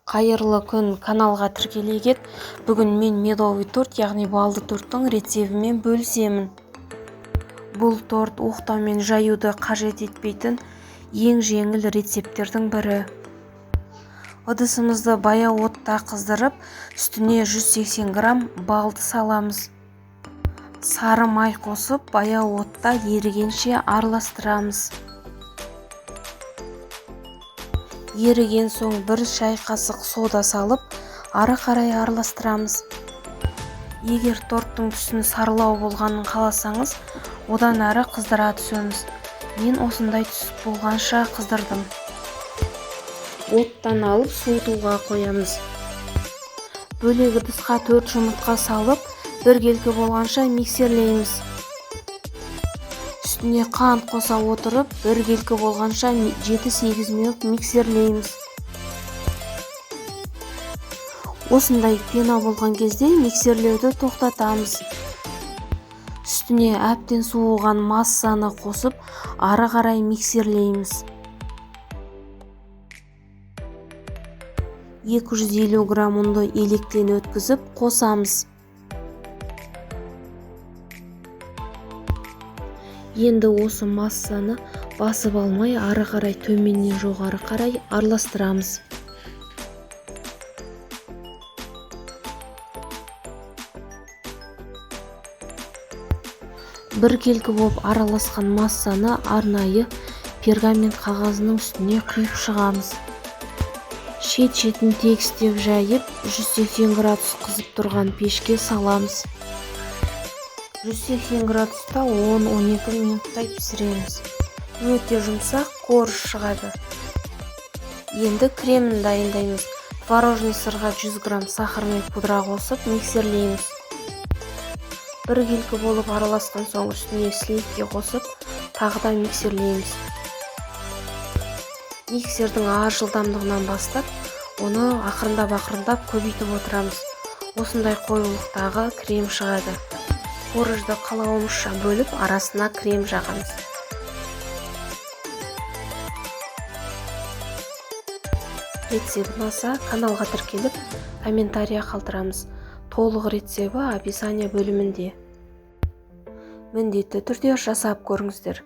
Қайырлы күн, каналға тіркеле кет. Бүгін мен медовый торт, яғни балды торттың рецебімен бөлісемін. Бұл торт оқтаумен жаюды қажет етпейтін ең жеңіл рецепттердің бірі. Ыдысымызды баяу отта қыздырып, үстіне 180 грамм балды саламыз. Сары май қосып, баяу отта ерігенше араластырамыз. Еріген соң 1 шай қасық сода салып, ары қарай араластырамыз. Егер торттың түсін сарылау болғанын қаласаңыз, одан әрі қыздыра түсеміз. Мен осындай түс болғанша қыздырдым. Оттан алып суытуға қоямыз. Бөлек ыдысқа 4 жұмыртқа салып, біркелкі болғанша миксерлейміз. Үстіне қант қоса отырып, біркелкі болғанша 7-8 минут миксерлейміз. Осындай пена болған кезде миксерлеуді тоқтатамыз. Үстіне әбден суыған массаны қосып, ары қарай миксерлейміз. 250 грамм ұнды електен өткізіп қосамыз. Енді осы массаны басып алмай, ары қарай төменнен жоғары қарай араластырамыз. Біркелкі болып араласқан массаны арнайы пергамент қағазының үстіне құйып шығамыз. Шет-шетін тегістеп жайып, 180 градус қызып тұрған пешке саламыз. 180 градуста 10-12 минуттай пісіреміз. Өте жұмсақ корж шығады. Енді кремін дайындаймыз. Творожный сырға 100 грамм сахарный пудра қосып миксерлейміз. Біркелкі болып араласқан соң үстіне сливки қосып, тағы да миксерлейміз. Миксердің аз жылдамдығынан бастап, оны ақырындап-ақырындап көбейтіп отырамыз. Осындай қоюлықтағы крем шығады. Коржды қалауымызша бөліп, арасына крем жағамыз. Рецепт ұнаса, каналға тіркеліп, комментария қалдырамыз. Толық рецебі описание бөлімінде. Міндетті түрде жасап көріңіздер.